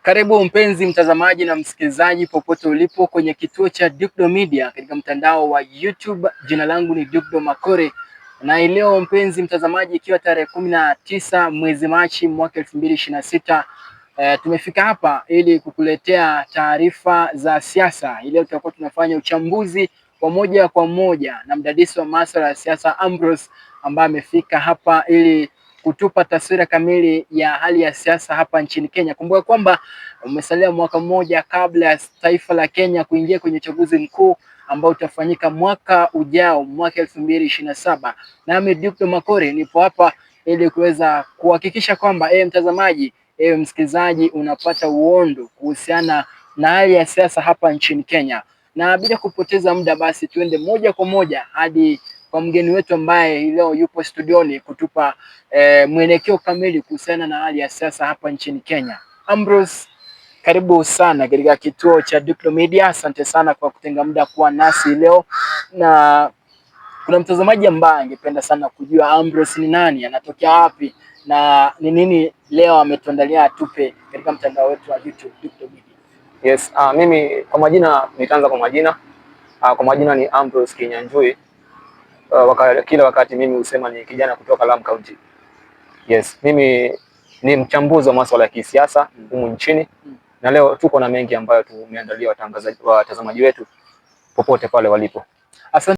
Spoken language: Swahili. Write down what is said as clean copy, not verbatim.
Karibu mpenzi mtazamaji na msikilizaji popote ulipo kwenye kituo cha Dukdo Media katika mtandao wa YouTube. Jina langu ni Dukdo Makore, na leo mpenzi mtazamaji, ikiwa tarehe 19 mwezi Machi mwaka 2026, tumefika hapa ili kukuletea taarifa za siasa. Leo tutakuwa tunafanya uchambuzi wa moja kwa moja na mdadisi wa masuala ya siasa Ambrose, ambaye amefika hapa ili kutupa taswira kamili ya hali ya siasa hapa nchini Kenya. Kumbuka kwamba umesalia mwaka mmoja kabla ya taifa la Kenya kuingia kwenye uchaguzi mkuu ambao utafanyika mwaka ujao, mwaka 2027. Nami Duke Makori nipo hapa ili kuweza kuhakikisha kwamba ewe mtazamaji, ewe msikilizaji unapata uondo kuhusiana na hali ya siasa hapa nchini Kenya. Na bila kupoteza muda, basi tuende moja kwa moja hadi kwa mgeni wetu ambaye leo yupo studioni kutupa mwelekeo kamili kuhusiana na hali ya siasa hapa nchini Kenya. Ambrose, karibu sana katika kituo cha Duplo Media. Asante sana kwa kutenga muda kuwa nasi leo, na kuna mtazamaji ambaye angependa sana kujua Ambrose ni nani, anatokea wapi na ni nini leo ametuandalia atupe katika mtandao wetu wa YouTube Duplo Media. Yes, mimi kwa majina nitaanza kwa majina. Kwa majina ni Ambrose Kinyanjui. Kila wakati mimi husema ni kijana kutoka Lamu County. Yes, mimi ni mchambuzi wa masuala ya kisiasa humu nchini na leo tuko na mengi ambayo tumeandalia watazamaji wetu popote pale walipo. Asante.